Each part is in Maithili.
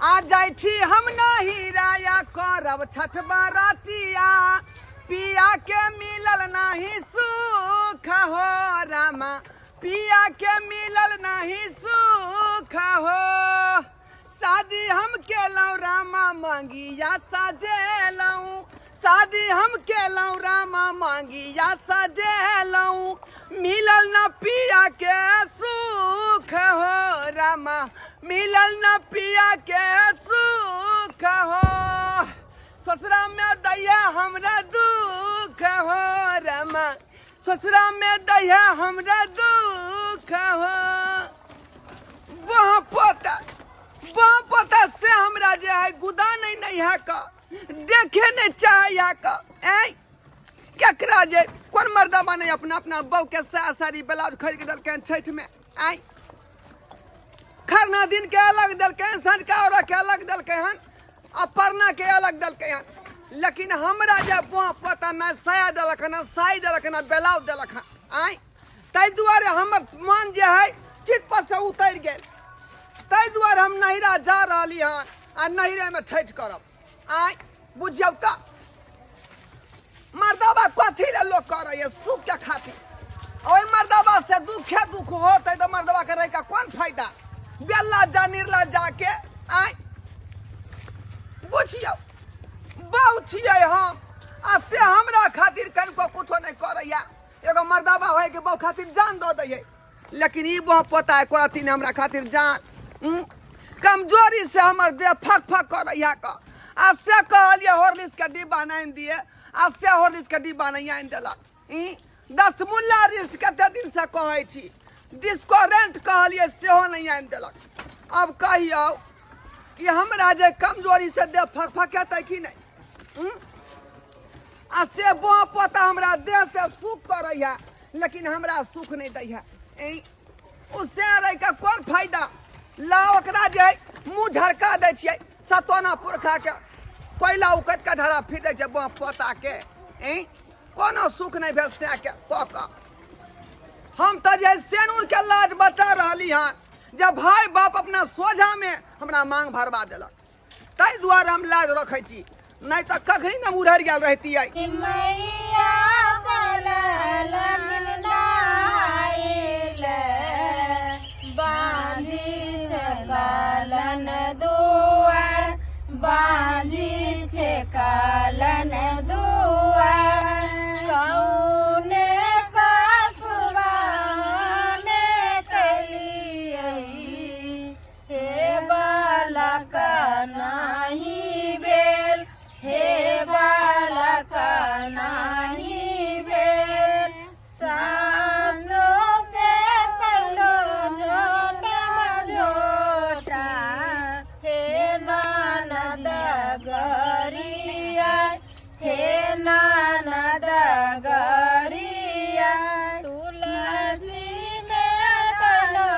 आ जाइ छी हम नहीं राया करब छठ बरतिया, पिया के मिलल नहीं सुख हो रामा, पिया के मिलल नहीं सुख हो। शादी हम केलहुँ रामा मांगिया सजेलहुँ, शादी हम केलहुँ रामा मांगिया सजेलहुँ, मिलल न पिया के सुख हो रामा, मिलल न पिया के सुख हो। ससुरा में दैया हमरा दुख हो रामा, ससुरा में दैया हमरा दुख हो। वहाँ पोता, वहाँ पोता से हमरा जे है गुदा नहीं नहीं है का देखे नहीं चाहे है का। ऐ केकरा जे कोन मर्दाबा नहीं अपना अपना बहू के साया साड़ी ब्लाउज खरीद के देलकै छठि में। ऐ खरना दिन के अलग देलकै हन, सँझका औरत के अलग देलकै हन आ परना के अलग देलकै हन, लेकिन हमरा जे बह पोता ना साया देलक हन, ना साड़ी देलक हन, ना ब्लाउज देलक हन। आँय ताहि दुआरे हमर मन जे है चित पर से उतरि गेल, ताहि दुआरे हम नैहरा जा रहली हन आ नैहरेमे छठि करब। आँय बुझियौ तऽ मर्दाबा कथी लए लोक करैए सुखके खातिर, ओहि मर्दाबा से दुखे दुख होतै तऽ मर्दाबाके रहिके कोन फायदा, बेला जा निर्ला जाके। आँय बुझियौ बहु छियै हम आ से हमरा खातिर कनिको कुछो नहि करैए। एगो मर्दाबा होय के बहु खातिर जान दऽ दैयै, लेकिन ई बहु पोता एको रत्ती नहि हमरा खातिर जान। कमजोरी से हमर देह फक फक करैया क आ से कहलियै हॉर्लिक्स के डिब्बा नहि आनि दिए आ से हॉर्लिक्स के डिब्बा नहि आनि देलक। ई दसमुल्ला रिल्स कते दिन से कहै छी, डिस्कोरेंट कहलियै सेहो नहि आनि देलक। अब कहियौ कि हमरा जे कमजोरी से देह फक फकेतै कि नहि? आ से बोह पोता हमरा देह से सुख करैया लेकिन हमरा सुख नहि दैया। ओ से रहिके कोन फायदा? ला ओकरा जे है मुँह झरका दै छियै सतोना पुरखाके कोयला उकटि कऽ धरा फिर दै छै बोह पोताके। कोनो सुख नहि भेल सएके कऽ कऽ। हम तऽ जे सेनूरके लाज बचा रहली हन जे भाय बाप अपना सोझामे हमरा मांग भरबा देलक, ताहि दुआरे हम लाज रखै छी, नहि तऽ कखनी ने मुरहरि गेल रहितियै। मैया चललखिन नहाइले, बाँझी छेकलन दुआर, बाँझी छेकलन दुआर, कौने कसुरबा हमे कैलियै, हे बालक नाही भेल, हे बालक नाही भेल, सासो से कलो झोटा झोटा, हे ननद गरिया, हे ननद गरिया, तुलसी में कलो,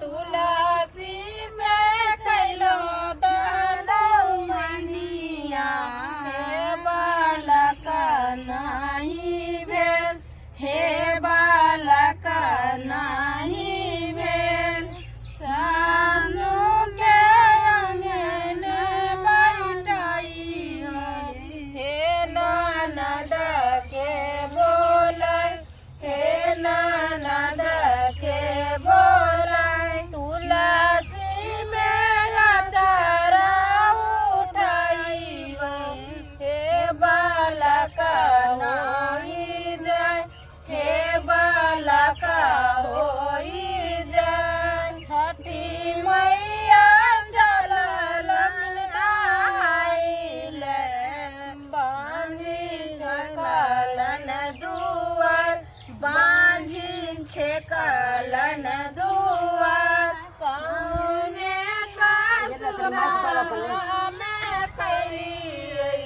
तुलसी में कैलो मनिया, हे बालक नाही भेल, हे बालक नाही भेल, सासु के अंगन बैठाई, हे ननद के बोलै, हे ननद के बोलै, तुलसी में अचारा उठाई, हे बालक होई जाय, हे बालक होई जाय, छठी मैया चललखिन नहाइले, बाँझी छेकलन दुआर, बाँझी छेकलन दुआर, कौने कसुरबा हमे कैलियै,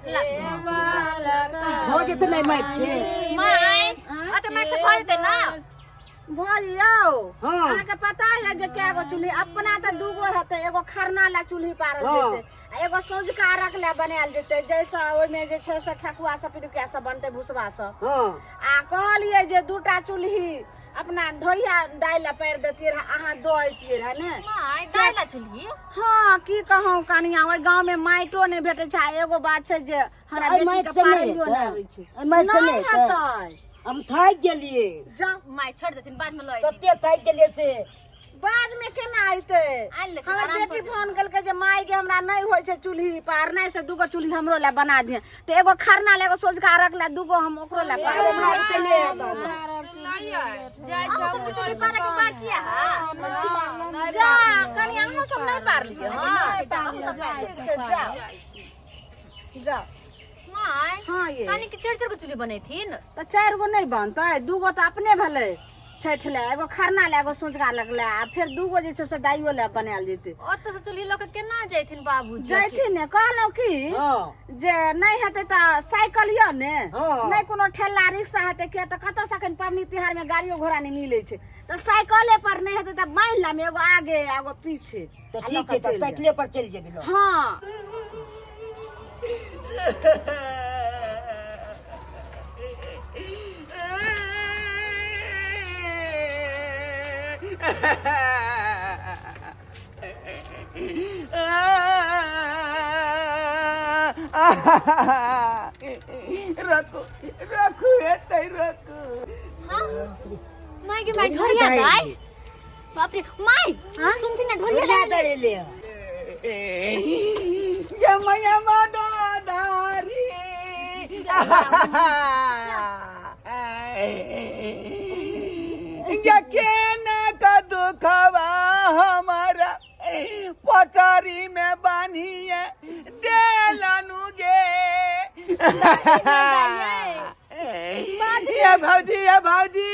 हे बालक भऽ जेतै नहि माटि से। माय, अते माटि से भऽ जेतै ना? भऽ यौ। हाँ। अहाँके पता है जे कए गो चूल्ही अपना तऽ दूगो हेतै, एगो खरना ला चूल्ही पारल जेतै आ एगो सौंझका अर्घ ला बनायल जेतै, जैसे ओहिमे जे छै से ठकुआ सब पिरुकिया सब बनतै, भुसबा सब। हाँ। आ कहलियै जे दूटा चूल्ही अपना ढोरिया दालि ला पारि देतियै रहे, अहाँ दऽ अइतियै रहे ने। माय दालि ला चूल्ही? हँ, की कहूँ कनिया, ओहि गाँव में माटियो नहि भेटै छै आ एगो बात छै जे हमरा एहि बेटी माटि के से नहि पारैयो नहि हेतै? आबै छै। एहि माटि से नहि नहि हेतै? हेतै। हम थाकि गेलियै। जाउ। माय छोड़ि देथिन, बाद में लऽ अयथिन। कते थाकि गेलियै से। बाद में केना अयतै? आनि लेथिन, हमर आराम बेटी कर फोन केलकै जे माय गे हमरा नहि होइ छै चूल्ही पार, नहि से दूगो चूल्ही हमरो लए बना दिहे, तऽ एगो खरना ले एगो सोझका अर्घ ले, दूगो हम ओकरो लए पार। हमरा से नहि हेतै। अहूँ सबके चूल्ही पारऽ के बाकी है? जा कनि, अहूँ सब नहि पारलियै? हँ, अहूँ सब पारि ठीक छै, जाउ जाउ। माय। हाँ ये। कनि के चारि चारि गो चूल्ही बनेथिन। तऽ चारि गो नहि बनतै, दूगो तऽ अपने भेलै छठि लए, एगो खरना लए, एगो सोझका लगलै आ फेर दूगो जे छै से दाइयो लए बनायल जेतै। ओतऽ से चूल्ही लऽ के केना जैथिन बाबूजी? जैथिन ने, कहलहुँ की जे नहि हेतै तऽ साइकिल यऽ ने? हाँ। नहि कोनो ठेला रिक्शा हेतै, किया तऽ कतऽ से एखन पबनी तिहार में गाड़ियो घोड़ा नहि मिलै छै, तऽ साइकिले पर नहि हेतै तऽ बान्हि लाम, एगो आगे आ एगो पीछे। तऽ आ लऽ ठीक कऽ छै, तब चलि जायब। साइकिले पर चलि जेबै लऽ। हँ। रखू रखू, एतै रखू। हाँ माय गे माय, ढोरिया दाइ, बाप रे माय, सुनथिन ना, ढोरिया ढोरिया दाइ। दाइ एलै हँ। गे मैया मदोदारी, गे केना का दुखवा हमारा पटरी में बान्हिए देलनु गे। ये भौजी, ये भौजी।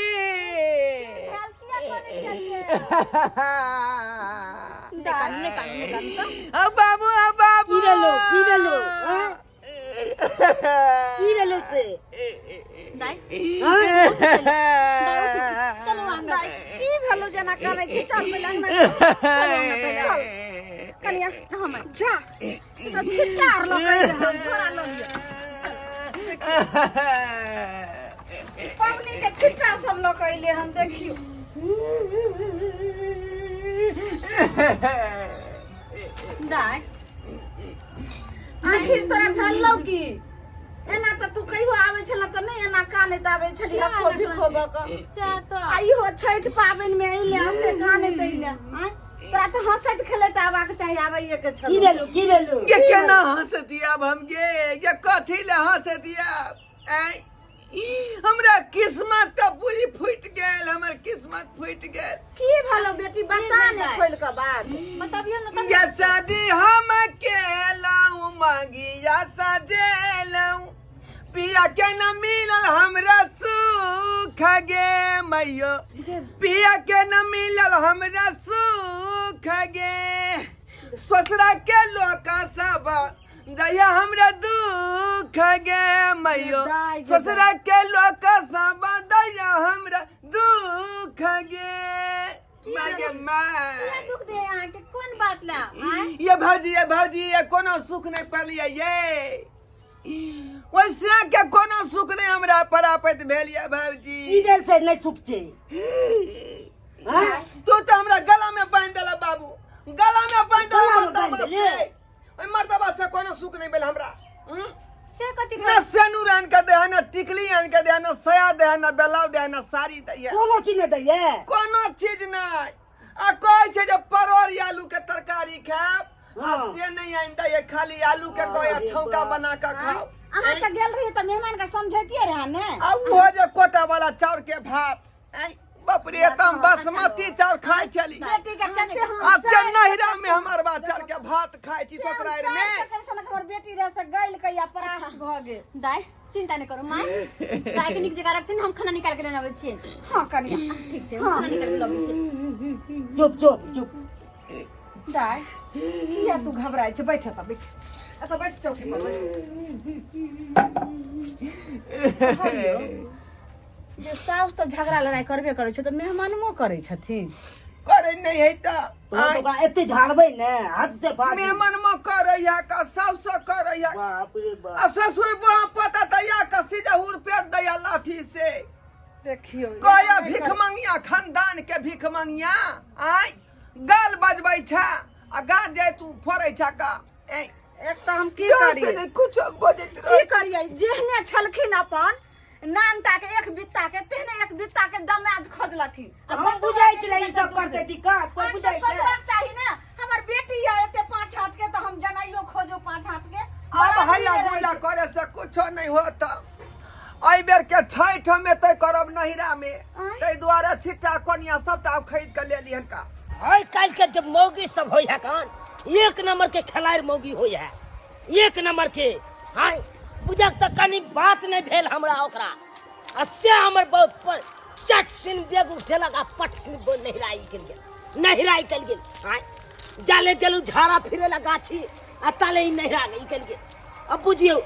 निकालू निकालू निकालू तऽ। अब बाबू, अब बाबू। की भेलो, की भेलो, हँ? की भेलो से? दाइ। हँ? चलू आंगन। की भेलो जेना करै छी? चल पहिले अंगना, चल। चल अंगना पहिले, चल कनिया। हम जा ई तऽ छिट्टा आर लऽ कऽ अइले हन, झोरा लऽ लिअ, पबनी के छिट्टा सब लऽ कऽ अइले हन, देखियौ। दाइ। आखिर तोरा भेलौ की एना? तऽ तू कहियो आबै छल तऽ नहि एना कानैत आबै छली, हखो भिखो भऽ कऽ। सएह तऽ। आ इहो छठि पाबनि मे अइले से कानैत अइले आँय? तोरा तऽ हँसैत खेलैत आबाक चाही, आबैये के की छलौ। भेलो, की भेलो? गे केना हंस दियाब हम गे? गे कथी ले हंस दियाब? ऐ हमरा किस्मत तऽ पूरी फूटि गेल, हमर किस्मत फूटि गेल। की भेलौ बेटी, बता ने खोलि कऽ बात। बतबियौ ने तब। गे शादी हम केलहुँ, मांगिया सजेलहुँ, पिया के न मिलल हमरा सुख गे मैयो, पिया के न मिलल हमरा सुख गे। ससुरा के लोक सब दैया हमरा दुख गे मैयो, दाइ गे। ससुरा के लोक सब दैया हमरा दुख गे माय गे माय। दुख दे अहाँके कोन बात ला आँय? ये भौजी, ये भौजी, ये कोनो सुख नहीं पलिए ये, वैसे के कोनो सुख नहीं हमरा परापत भेल ये भौजी। की भेल से नहि सुख छै? हँ? तू तो हमरा गला में बांधि देला बाबू, गला में बांधि देला। गला में मर्दबा बांधि देले? से, ओहि मर्दबा से कोनो सुख नहीं भेल हमरा, हम्म? से कथी? न सेनूर आनि के दे है, न टिकली आनि के दे है, न साया दे है, न बेलाउ दे है, न साड़ी दे है। कोनो चीज नहि दैये? कोनो चीज नहि। आ कहै छै जे परोड़ आलू के तरकारी खायब आ से नहि आनि दैये, खाली आलू के कहै अरे छौंका बाप। बना के खाओ। अहाँ तऽ गेल रहियै तऽ मेहमान के समझैतियै रहे ने। आ ओहो जे कोटा वाला चाउर के भात, ऐं, बाप रे, तऽ हम बासमती चाउर खाइ छली। बेटी के कते हम आब से नैहरा में हम अरबा चाउर के भात खाइ छी, ससुरारि में। चारि चक्कर सनक हमर बेटी रहे से गैल कहिया परास्त भऽ गेल। दाइ, चिंता नहि करू माय, दाइ के नीक जगह रखथिन, हम खाना निकाल के लेने अबै छियै। हँ कनिया। ठीक छै, हम खाना निकाल के लबै छियै। चुप चुप चुप। दाइ, किया तू घबराइ छै? बैठ एतऽ, बैठ एतऽ, बैठ चौकी पर बैठ। हइयो, जे साउस तऽ झगड़ा लड़ाइ करबे करै छै तऽ मेहमानमो करै छथिन? करै नहि है तऽ तोरा तऽ ओकरा एते झाड़बै ने हद से फाजिल। मेहमान में करै है का, साउस करै है। बाप रे बाप। आ ससुर बा पता दैया का सीधा हुर पेट दैया लाठी से। देखियौ कया भीख मंगिया खानदान के भीख मंगिया आय गाल बजबै छ आ गाल जाय तू फोड़ै छ का ए एक तऽ हम की डर से करियै नहीं कुछ बजैत की रहे करियै जेहने छलखिन अपन नानटा के एक बित्ता के तेहने एक बित्ता के दमाद खोजलखिन आ हम बुझै छलै ई सब करतै दिक्कत कोइ अहाँके बुझै छै सोचबाक चाही ने हमर बेटी है एते पाँच हाथ के तऽ हम जनाइयो खोजो पाँच हाथ के अब हल्ला गुल्ला करे से कुछो नहीं होता एहि बेर के छठि हम एतै करब नहिरा में ताहि दुआरे छिट्टा कोनिया सबटा खरीद के ले लिहन का आइ काल्हि के जब मौगी सब होइ है कान एक नंबर के खेलाड़ मौगी होइ है एक नंबर के आइ बुझक तऽ कनि बात नहि भेल हमरा ओकरा आ से हमर बहुत पर चट सिन बेग उठेलक आ पट सिन नहिरा निकलि गेल नहिरा निकलि गेल आइ जाले गेलहुँ झाड़ा फिरे ला गाछी आ ताले ही नहिरा निकलि गेल अब बुझियौ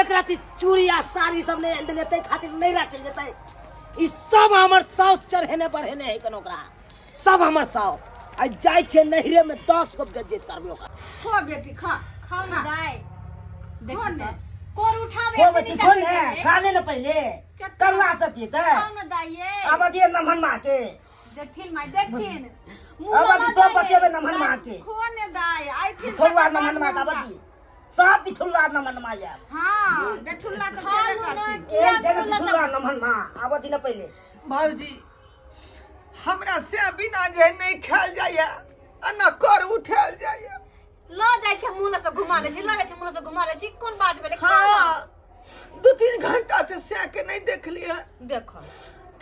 एक राति चूड़ी आ साड़ी सब नहि आनि देलियै ताहि खातिर नहिरा चलि जेतै ई सब हमर साउस चढ़ेने बढ़ेने है कन ओकरा सब हमर साउस आ जाइ छै नहिरे में 10 गो बेज्जत करबै ओकरा खो बेटी खा खाओ ना दाई खो देखी ने। तो कोर उठावे हो से बच्ची नीचा खो गिर ने जाए। खा ले ने पहिले कल्ला सकी त खाओ ना दाई ये अब दिए नमहन माँ के देखथिन माई देखथिन मुंह अब में दी मत तो दाई। बतेबे नमहन माँ के खो ने दाई आइथिन बिठुल्ला तकर नमहन माँ बाद का ने बदी सब बिठुल्ला नमहन माँ यार हाँ बेठुल्ला तऽ खा छेबे लू ना, करथिन किया एक जगह मुँह बिठुल्ला नमहन माँ आब दी ने पहिले भाउजी हमरा से बिना जे नहीं खायल जाइए आ न कर उठायल जाइए लऽ जाइ छै मुँह से घुमा लै छी लऽ जाइ छै मुँह से घुमा लै छी कोन बात भेलै खाउ ना। हाँ 2-3 घंटा से सै के नहीं देखलिए देखो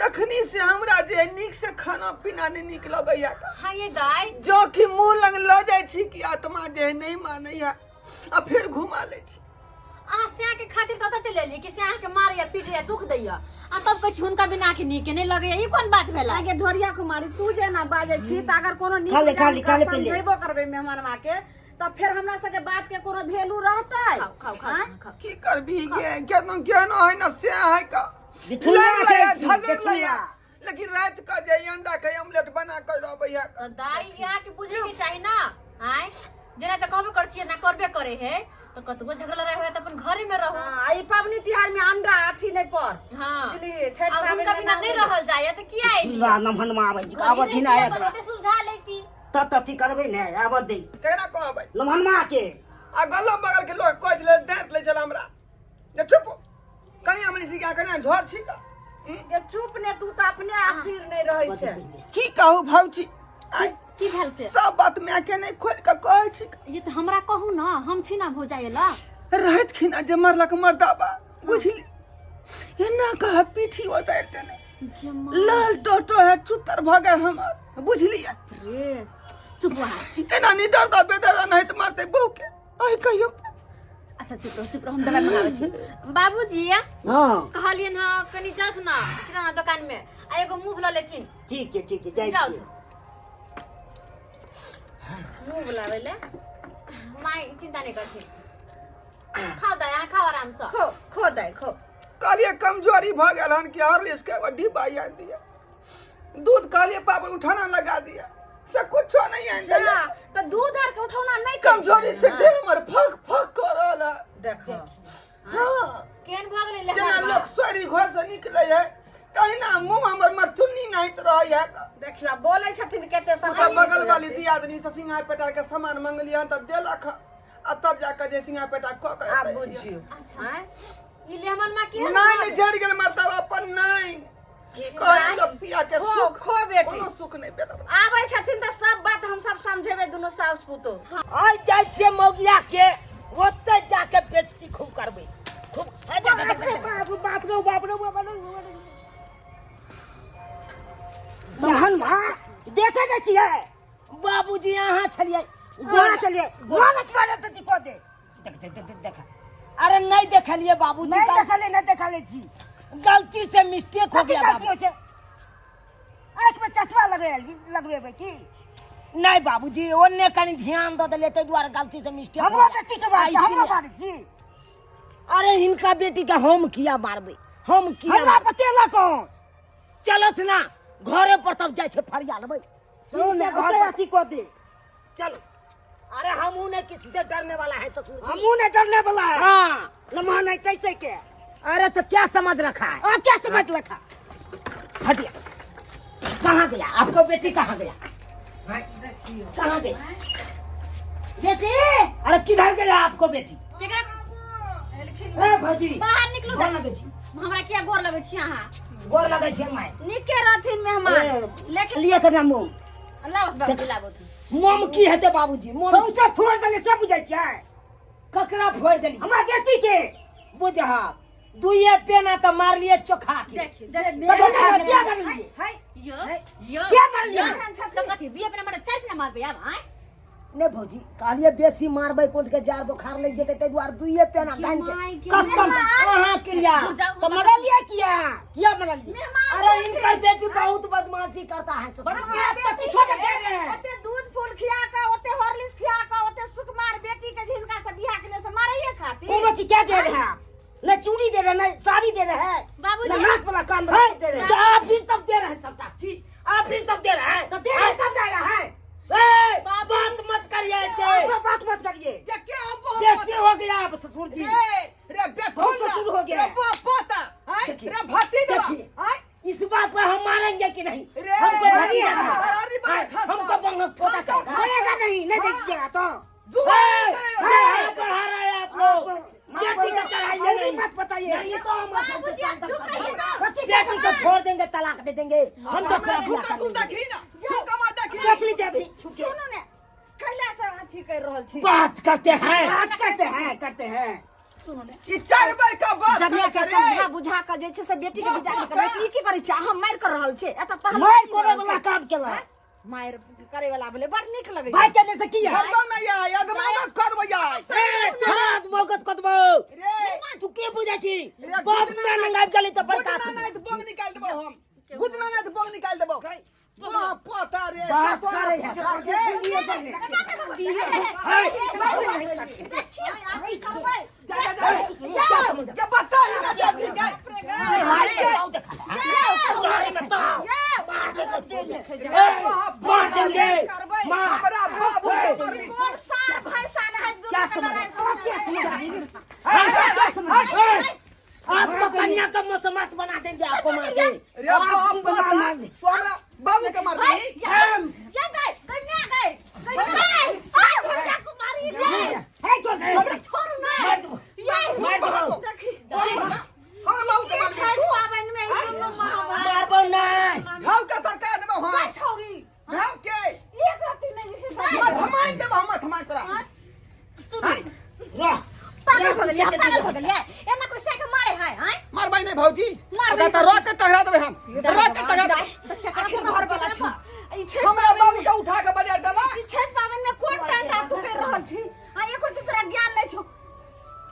तखनी से हमरा जे नीक से खाना पीना नहीं नीक लगैया हाँ ये दाई जो कि मुंह लग लऽ जाइ छी कि आत्मा जे नहीं मानैया आ फिर घुमा लै छी अहाँ श्याह के खातिर तऽ ओतऽ चलि एलियै कि श्याह के मारैया पीटैया दुख दैया आ तब कहै छी हुनका बिना के नीके नहि लगैया ई कोन बात भेलै आगे ढोरिया कुमारी तू जेना बाजै छी तऽ अगर कोनो नीक खा ले, खा ले, बेजाय खा ले पहिले। समझेबो करबै मेहमानमा के तऽ फेर हमरा सबके बात के कोनो वैल्यू रहतै खाओ खाओ खाओ आँय? खाओ की करबी गे केनो केनो है ना से है का बिठुल्ला लड़ छै लैया, छी, झगड़ बिठुल्ला। लैया लेकिन रात का जे अंडा के ऑमलेट बना कर रहबै है तऽ दाई यहाँ के बुझे के चाही ना आँय जेना तऽ कहबे करै छियै ना करबे करे है तऽ कतबो झगड़ा लड़ाई होय तऽ अपन घरे में रहू हाँ, आ ई पबनी तिहार में अंडा अथी नहीं पर हाँ बुझलियै छठि आ पाबनि हुनका बिना में नहीं रहल जाय तऽ किया एली ला नमहन माँ आबै आबऽ दिन आया अपन ओते सुलझा लेती तत अथी करबै ने आबऽ दे केना कहबै नमहन माँ के आ गलो बगल के लोग कह दिले डांट ले चल हमरा जे चुप कनिया मनी छी कनिया झोर छी का ये चुप ने तू तऽ अपने अस्थिर नहीं रहै छै की कहू भौजी आइ की भेल से सब बात माय के नहीं खोल के कहै छी ये तऽ हमरा कहू ना हम छी ना भौजाई ला रहत खिना जे मरलक मर्दाबा बुझली एना कह पीठी उतारि देने गे माँ लाल टोटो है चुतर भऽ गेल हमर बुझलियै रे चुप रह एना निदर द बेदर नहीं तऽ मारतै बहू के आइ कहियो अच्छा चुप रह चुप रह हम दवाई मंगाबै छी बाबूजी हाँ कहलियन हँ कनि जाउ ना किराना दोकान में आ एगो मूव लऽ लेथिन ठीक छै ठीक छै जाइ जाउ छियै मुँह बुलाबै ले माय चिंता नहीं करथिन खाओ दाई अहाँ खाओ आराम से खो खो दाइ खो कहलियै कमजोरी भऽ गेल हन कि हॉर्लिक्स के एगो डिब्बा आनि दिअ दूध कहलियै पापड़ उठाना लगा दिया से कुछो नहीं आनि जा दैया तऽ दूध आर के उठौना नहीं कमजोरी से देह हमर फक फक कऽ रहल है देखो हाँ केहन भऽ गेलै जेना लेहर लोक सोरी घर से निकले है तहिना मुंह हमर मरचुन्नी नाहित रहै है देखियो आब बोलै छथिन कते सब ओकर बगल वाली दियादनी से सिंगार पेटार के सामान मंगलियै हन तऽ देलक हन। आ तब जाके जे सिंगार पेटार कऽ के आब एतै। बुझियो अच्छा ई लेहमन माँ केहन नहि नहि जरि गेल मर्दबा अपन नहि की कहै लोक पिया के खो सुख खो बेटी कोनो सुख नहि पेलक आबै छथिन तऽ सब बात हम सब समझेबै दुनू साउस पुतोह आइ जाइ छियै मौगिया के ओतै जाके बेजती खूब करबै खूब आइ जा जा, जा, जा। बाप रे बाप रे बाप रे बाप रे जहन माँ देखे जाइ छियै बाबूजी अहाँ छलियै गोरा छलियै गोरा छलियै तऽ दिखो दे देख देख देख देख अरे नहीं देखलिए बाबूजी नहीं देखले नहीं देखले छी गलती से मिस्टेक हो कथी गया गलती बाबू होइ छै आँखि में चश्मा लगे लगबेबै की नहीं बाबूजी ओन्ने कनी ध्यान दऽ देलियै ताहि दुआरे गलती से मिस्टेक हो हमरो गया। बेटी के बारे आ, हमरो इसीलिए- बारे छी अरे हिनका बेटी के हम किया मारबै हम किया हमरा मारबै? बतेलक हन चलत ना घरे पर तब जाइ छै फरिया लेबै चलू ने ओतै अथी कऽ दे चलो अरे हमहू नहीं किसी से डरने वाला है ससुर जी। हमहूँ नहीं डरने वाला है हाँ लम्हा नहीं कैसे के अरे तो क्या समझ रखा है आप क्या समझ रखा हटिए। कहाँ गया आपका बेटी, कहाँ गया? हाँ? कहाँ गया बेटी? अरे किधर गया आपको बेटी? केकरा ए भौजी, बाहर निकलू। गोर लगै छी। हमरा किया गोर लगै छी अहाँ? गोर लगै छी माय। नीके रहथिन मेहमान, लेकिन लिए कनिया मोम। लाबो बाबूजी, लाबो। मोम की हेतै बाबूजी, मोम? सौंसे फोड़ देले से बुझै छियै? ककरा फोड़ देली? हमरा बेटी के। बुझह, दुइये पेना तऽ मारलिए चोखा के। देखियौ। ककरा किया मारलिए? है। यो यो। किया मारलिए? तऽ कथी दुइये पेना मारबै, चारि पेना मारबै आब? आँय? नहि भौजी, कहलिए बेसी मारबै कोन के जार बोखार लागि जेतै, ताहि दुआरे दुइये पेना दानि के। माय गे। कसम अहाँ क्रिया। दूर जाउ। तऽ मरलिए किया? किया मरलिए? मेहमान अरे इनकर बेटी बहुत बदमाशी करता है ससुर। बदमाश तऽ किछो नहि दे रहे हैं। ओते दूध फूल खिया के, ओते हॉर्लिक्स खिया के, ओते सुकुमार बेटी के जिनका से बियाह के लिए से मारैये खातिर कोनो चीज क्या दे रहे हैं आप? न चूड़ी दे रहे, न साड़ी दे रहे हैं, बाबूजी। न नाक वाला कान वाला दे रहे हैं। तो आप ही सब दे रहे हैं, सबटा चीज आप ही सब दे रहे हैं। तो दे रहे हैं, तब जाएगा है। ए, बात मत करिए ऐसे। आप बात मत करिए। ये क्या बाप? बेसी हो गया आप ससुर जी। रे रे बेटा, बहुत ससुर हो गया। रे बाप पोता, आय। देखिए, रे भतीजा। देखिए। आय। इस बात पर हम मारेंगे कि नहीं? रे, हमको रे, भरी है। हरारी बना हाँ, खस्ता। हमको बंगक छोटा हमको कर। मारेगा नहीं, नहीं देखिएगा तो। जुआ ए, नहीं ए, करेगा। बढ़ा रहे हैं आप लोग। बेटी का चढ़ाइए और नहीं। मत बताइए। नहीं तो हम बाबूजी, आप चुप रहिए ना। बेटी को छोड़ देंगे, तलाक दे देंगे हम तो। हमरा सब झुका तू देखी ना, झुका मत देखी। देख लीजिए अभी छुप के। सुनू ने, कैला तऽ अथी कर रहल छी? बात करते हैं। बात करते हैं, करते हैं। सुनू ने, ई चार बार का बात जबिया के करे। समझा बुझा के जे छै से बेटी के विदा नहि करबै। ई की करै छै? अहाँ मारि कर रहल छै एतऽ तहन। मारि करे वाला काम केला। मारि करे वाला भेलै, बड़ नीक लगै। भाई केने से की है? घरबा में या अदमागत करबो या। ए, थात मोगत कतबो। रे। तू के बुझै छी? रे, बाप गुदना में नंगाब गेली तऽ बड़का गुदना नहीं तो बोंग निकाल देबो हम, गुदना नहीं तो बोंग निकाल देबो। वाह पोता रे। बात कतो करे है। जा जा जा, ये बच्चा ही ना जाती के। मार देंगे मार। हमरा बाबू के मारबी? कोन सास है सान है दुनू क्या के समझ लड़ाई? क्या समझ? क्या समझ? आपको कन्या का मसमात बना देंगे आपको मार के। रे बाप पोता, तू हमरा बाबू के मारबी? हम ये गए कन्या, गए गए, आ हमरा को मारी रे। है चल। हमरा छोड़ू ना। मार दो। ये मार दो। देखी। हमरा बाबू के मारबी छठि तू? पाबनि में ई दुनू महाभारत। मारबो नहीं। घाव के सरका देबो। हां। छौरी। घाव के एक रत्ती नहि जे छै से। मत मार देबो हम, मत मार तोरा। सुनू। रह। पागल हो गेलियै, पागल हो गेलियै? एना कोई सह के मारे है? आँय? मारबै नहीं भौजी। मारबै। ओकरा तऽ रख के टघरा देबै हम, रख के टघरा देबै। आखिर घर वाला छी ई छठि हमरा बाबू के उठा के बाजार देला। ई छठि पाबनि में कोन टांटा तू कर रहल छी? आ एको रत्ती तोरा ज्ञान नहि छौ।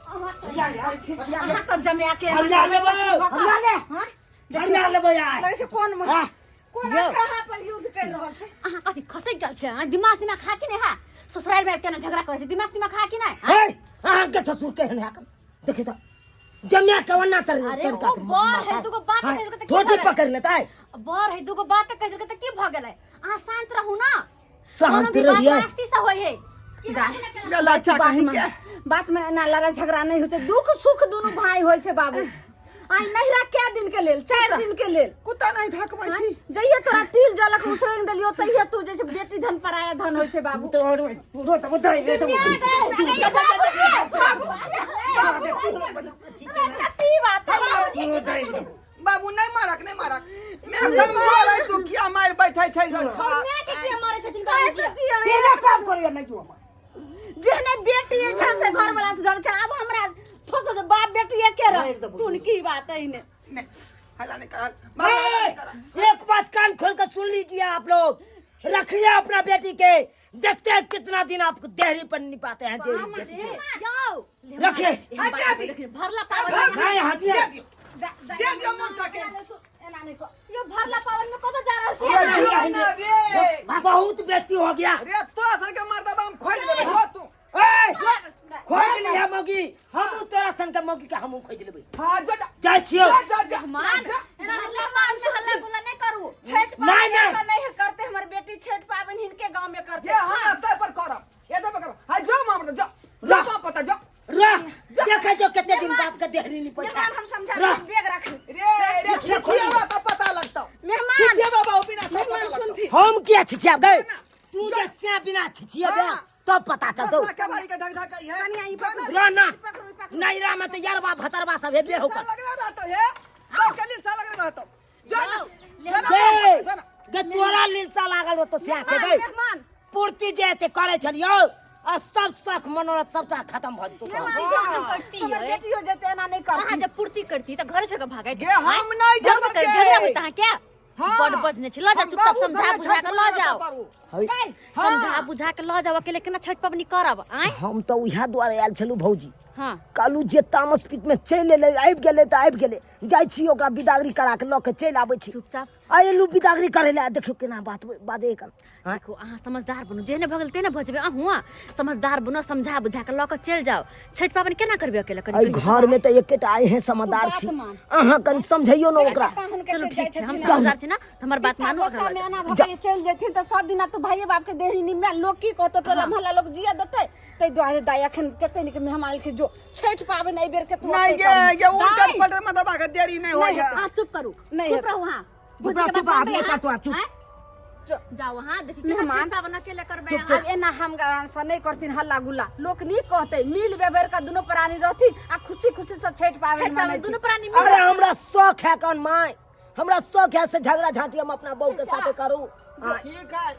अहाँ तऽ जमा के हरिया लेबै। हरिया ले। हाँ? हरिया लेबै आइ। लगै छै कोन हाँ। कोन अखड़ा पर युद्ध कर रहल छै। अहाँ कथी खसैक गेल छै? आँय? दिमाग तिमाग खा कि नहि है? ससुराल में आबि केना झगड़ा करै छै? दिमाग तिमाग खा कि नहि? हे, अहाँके ससुर केहन है? देखी तऽ जमिया के ओना तर अरे, तरीका ओ से बर मारता है, दूगो बात हाँ, कहि देलकै तऽ की ठोटी भऽ गेलै? पकड़ लेता है। बर है, दूगो बात कहि देलकै तऽ की भऽ गेलै? अहाँ शांत रहू ना। शांत कोनो भी बात रहियै। रास्ती से होइ है। लच्छा बात कहीं में के। बात में एना लड़ाई झगड़ा नहि होइ छै। दुख सुख दुनू भाई होइ छै बाबू। आइ नैहरा कै दिन के लेल? 4 दिन के लेल। कुत्ता नहीं थकबै छी। जहिया तोरा तिल जलक उसरैंग देलियो, तहिया तू जे छै बेटी धन पराया धन होइ छै बाबू। तो और रो तो बताइए रे तो। कत्ती बात है। बाबू, नहीं मारक, नहीं मारक। मैं कमजोर है, तू किया मार बैठे छै? माय के किया मारै छथिन बाबूजी? तेना काम करे नहीं जो हम। जेहने बेटी छै से घर वाला से जड़ छै। आब हमरा थोक से बाप बेटी एके रह। मारि देबो। कोन की बात है ने? नहीं, हल्ला नहीं कर बाबू, हल्ला नहीं कर। ए, एक बात कान खोल कर सुन लीजिए आप लोग, रखिए अपना बेटी के, देखते हैं कितना दिन आपको देहरी पर नहीं पाते हैं देहरी बेटी के। जाओ। रखिए। एहन बात छै, देखिए, भरला पावन। नहीं हटिए। जे दियो मन सके। एना नहि कह। यो भरला पावन में कतऽ जा रहल छी? रे जो ना रे। बहुत व्यक्ति हो गया। रे, तो सर के मार दबा हम, खोज लेबै हो तू। ए, खोज लिया मौगी, हम तोरा संग के मौगी के हमहूँ खोज लेबै। हां, जो जा। जाइ छियौ। जा जा जा। मान जा। एना भरला पावन में हल्ला गुल्ला नहीं करू। छठि नहीं, पाबनि नहीं। एतऽ नहि करते, हमर बेटी छठि पाबनि हिनके गाँव में करते। ये हम एतै पर करब, एतै पर करब। हाय, जो मार जो जो रह। बाप पता जो। रह, देखै छौ कते दिन बाप के देहरी नहीं पैसा। मेहमान हम समझा रह। बैग रख। रे रे, छिछिया तो पता लगतौ। छिछियाब गए ना। तू जे से बिना छिछियाबे हाँ। तब पता चलतौ। दसरा के बारी के ढक ढक है। कनिया ई पकड़ू। ना ना पकड़ू, ई पकड़ू। नैरा में तो यारबा भतरबा सब हेबे हो सा लगले रहतो हे बाप के लिए सा लगले रहतो। जो ना, जाओ, जो ना, गे जो ना। गे तोरा लिलसा लागल रहतो से के गए मेहमान पूर्ति जे एते करे छलियौ अब सब शख मनोरथ सबटा खत्म भ जेतौ तोहर। हम करती हमर है बेटियो जेते एना नहीं अहाँ करती। जब पूर्ति करती तऽ घरे छोड़ के भागैत। गे, हम नहि जेबै गे। झगड़ा होता है क्या? हाँ। बड़ बजने छै, लऽ जाओ हम चुपचाप बाबू समझा संगे बुझा छठ के लऽ मनाबै जाओ। पारू। है। समझा बुझा के लऽ जाओ, अकेले केना छठ पबनी करब आँय? हम तऽ उएह दुआरे आयल छलहुँ भौजी। हाँ। कहलहुँ जे तामस पीत में चलि एलै, आबि गेलै तऽ आबि गेलै, जाइ छी ओकरा बिदागरी करा के लऽ के चलि आबै छी। चुपचाप आ एलहुँ बिदागरी करै लए, देखियौ केना बात बाजै कन। आँय? देखो अहाँ समझदार बनू, जेहने भऽ गेल तेहने भऽ जेबै अहूँ। समझदार बनू, समझा बुझा के लऽ के चलि जाओ। छठि पाबनि केना करबै अकेले? कनि एहि कहियौ। घर में तऽ एकेटा एहन समझदार बात छी, मान। अहाँ कनि समझैयौ ने ओकरा। पाहुन के चलू जाइ ठीक छै, हम छथिन। समझदार छी ना, तऽ हमर बात मानू। गुस्सा ओकरा में लऽ जाउ। एना भऽ के चलि जेथिन तऽ सब दिना तू भाइये बाप के देहरी निम्मे लोग की कहतो, टोला मोहल्ला लोग जिया देतै। ताहि दुआरे दाइ अखन कते नीक मेहमान एलखिन, जो छठि पाबनि एहि बेर के तू नहीं ओतै गे करही। गे उल्टर दाइ, पलटर में दबा के देरी नहीं होय है। अहाँ चुप करू, नहीं चुप हेतै। रहू अहाँ। चुप रह, चुप रह, आब नहि करतौ, आब चुप। आँय? जाओ अहाँ, देखी केना मेहमान। छठि पाबनि अकेले करबै अहाँ। आब एना हम से नहीं करथिन हल्ला गुल्ला, लोक नहीं कहते, मिल बेबर का दुनू प्राणी रहथिन आ खुशी खुशी से छठि पाबनि छठि पाबनि मनैथिन। दुनू प्राणी मिल अरे हमरा शौक है कौन माय, हमरा शौक है से झगड़ा झांटी हम अपना बहू के साथे करू। हाँ। ठीक है,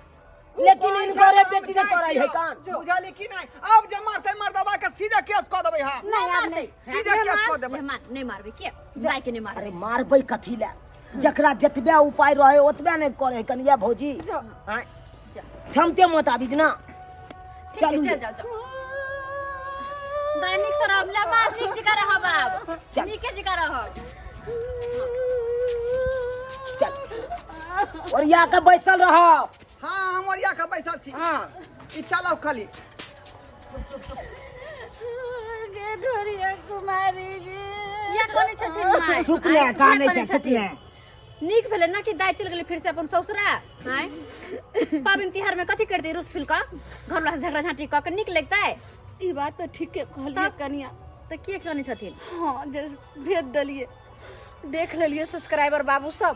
लेकिन इनकरे बेटी ने करै है कान। बुझली कि नहीं? अब जे मारते मर्दबा के सीधे केस कऽ देबै। हां नहीं, आब नहीं। सीधे केस कऽ देबै। मेहमान नहीं मारबै के दाइ के नहीं मारबै। अरे मारबै कथी लए, जकरा जतबे उपाय रहे ओतबे नहि करे कनिया भौजी। हाँ, क्षमते मोताबिक ना। ठीक है, चलू। चल जाओ जाओ दैनिक शराब ले मार, नीक जगह रहब आब। चल। नीके जगह रहब। चल ओरिया के बैसल रह। हाँ हम ओरिया के बैसल छी। हाँ ई चलाउ खाली। गे ढोरिया कुमारी गे। किया कनै छथिन माय? चुप ले, आँय, कानै किया छै, कनै चुप ले। छथिन? नीक भेलै ना कि दाइ चलि गेलै फिर से अपन ससुरा। आँय पाबनि तिहार में कथी करतै रुस फुलि कऽ घर वाला से झगड़ा झाँटी कऽ के नीक लगतै? ई बात तऽ ठीके कहलियै तब? कनिया। तऽ किया कनै छथिन? हाँ जे भेज देलियै, देख लेलियै सब्सक्राइबर बाबू सब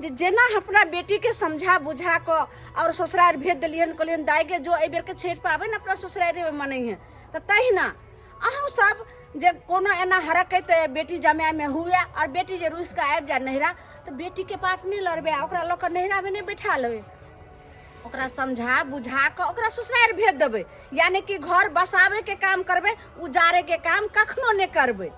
जे जेना अपना बेटी के समझा बुझा कऽ और ससुरार भेज देलियन, कहलियन दाई के जो एहि बेर के छठि पाबनि अपना ससुरारे में मनै है, तऽ तहिना अहूँ सब जे कोनो एना हरकत बेटी जमाय में हुए और बेटी जे रुसि कऽ आबि जाय नैहरा तऽ बेटी के पाट नहि लड़बै आ ओकरा लऽ कऽ नैहरा में नहि बैठा लेबै, ओकरा समझा बुझा कऽ ओकरा ससुरार भेज देबै, यानी कि घर बसाबै के काम करबै, उजाड़े के काम कखनो नहि करबै।